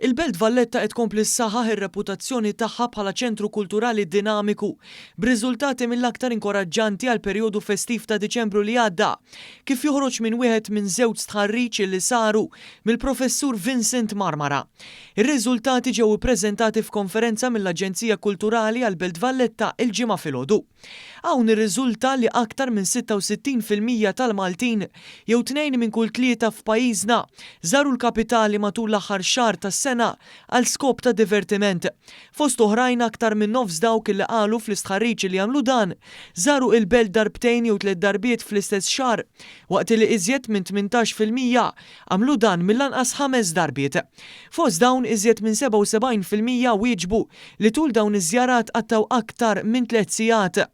Il-Belt Valletta qed tkompli ssaħħaħ ir-reputazzjoni tagħha bħala ċentru kulturali dinamiku, b'riżultati mill-aktar inkoraġġanti għall-perjodu festiv ta' Diċembru li għadda, kif joħroġ minn wieħed minn żewġ stħarriġ li saru mill-Professur Vincent Marmara. Ir-riżultati ġew ippreżentati f'konferenza mill-Aġenzija Kulturali għall-Belt Valletta l-Ġimgħa filgħodu. Hawn irriżulta li aktar minn 66% tal-Maltin, jew tnejn minn kull tlieta f'pajjiżna, żaru l-kapitali matul l-aħħar xahar tas-sena għal skop ta' divertiment. Fost oħrajn aktar minn nofs dawk li qalu fl-istħarriġ li għamlu dan, żaru il-belt darbtejn jew tliet darbiet fl-istess xahar, waqt li iżjed minn 18% għamlu dan mill-anqas ħames darbiet. Fost dawn, iżjed minn 77% wieġbu li tul dawn iż-żjarat qattgħu aktar minn tliet sigħat.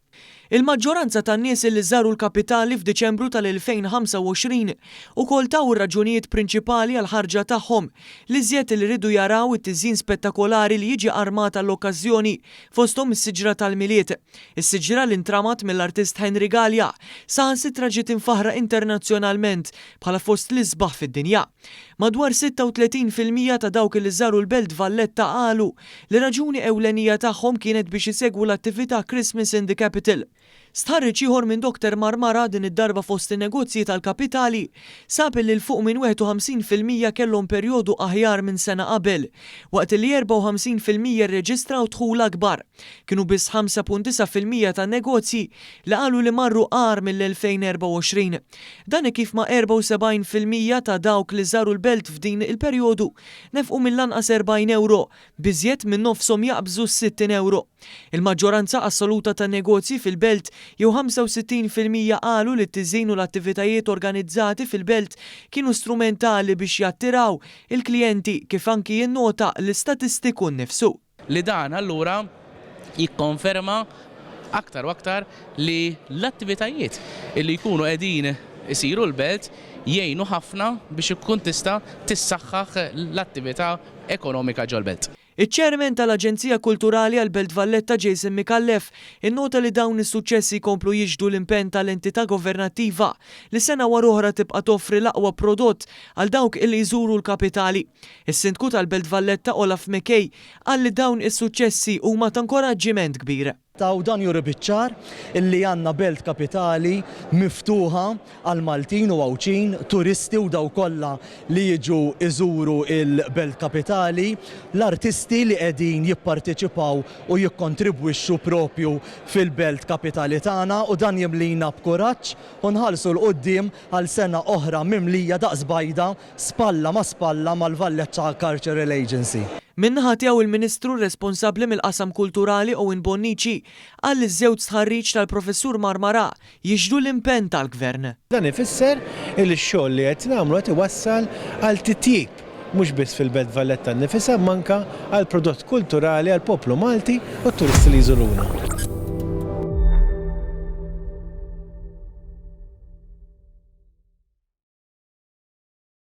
Il-maġġoranza tan-nies li żaru l-kapitali f'Diċembru tal-2025 ukoll taw ir-raġunijiet prinċipali għall-ħarġa tagħhom, l-iżjed li riedu jaraw it-tiżjin spettakolari li jiġi armat għall-okkażjoni, fosthom is-siġra tal-Milied. Is-siġra li ntramat mill-artist Henry Galea, saħansitra ġiet imfaħħra internazzjonalment bħala fost l-isbaħ fid-dinja. Madwar 36% ta' dawk li żaru l-Belt Valletta qalu li raġuni ewlenija tagħhom kienet biex isegwu l-attività Christmas in the Capital. Stħarriġ ieħor minn Doctor Marmara, din id-darba fost in-negozji tal-kapitali, sab li 'l fuq minn 51% kellhom perjodu aħjar minn sena qabel, waqt li 54% rreġistraw dħul akbar. Kienu biss 5.9% tan-negozji li qalu li marru agħar mill-2024. Dan hekk kif ma' 74% ta' dawk li żaru l-belt f'din il-perjodu nefqu mill-anqas 40 ewro, b'iżjed minn nofshom jaqbżu s-60 ewro. Il-maġġoranza assoluta tan-negozji fil-belt jew 65% qalu li t-tiżjin u l-attivitajiet organizzati fil-belt kienu strumentali biex jattiraw il-klijenti kif anki jinnota l-istatistiku nnifsu. Li dan allura jikkonferma aktar u aktar li l-attivitajiet li jkunu qegħdin isiru l-belt jgħinu ħafna biex ikun tista' tissaħħaħ l-attività ekonomika ġol-belt. Iċ-Chairman tal-Aġenzija Kulturali għall-Belt Valletta Jason Micallef innota li dawn is-suċċessi jkomplu jixhdu l-impenn tal-entità governattiva li sena wara oħra tibqa' toffri l-aqwa prodott għal dawk illi jżuru l-kapitali. Is-Sindku tal-Belt Valletta Olaf McKay qal li dawn is-suċċessi huma ta' nkoraġġiment kbir. U dan juri biċ-ċar illi għandna belt kapitali miftuħa għal Maltin u Għawdxin, turisti u dawk kollha li jiġu jżuru l-belt kapitali, l-artisti li qegħdin jipparteċipaw u jikkontribwixxu propju fil-belt kapitali tagħna u dan jimlina b'kuraġġ u nħarsu 'l quddiem għal sena oħra mimlija daqs bajda spalla ma' spalla mal-Valletta Cultural Agency. Min-naħa tiegħu il-Ministru responsabbli mill-qasam kulturali Owen Bonnici qal li ż-żewġ stħarriġ tal-Professur Marmarà jixhdu l-impenn tal-Gvern. Dan ifisser li x-xogħol li qed nagħmlu qed iwassal għal titjib mhux biss fil-Belt Valletta nnifisha imma anke għall-prodott kulturali għall-poplu Malti u t-turisti li jżuruna.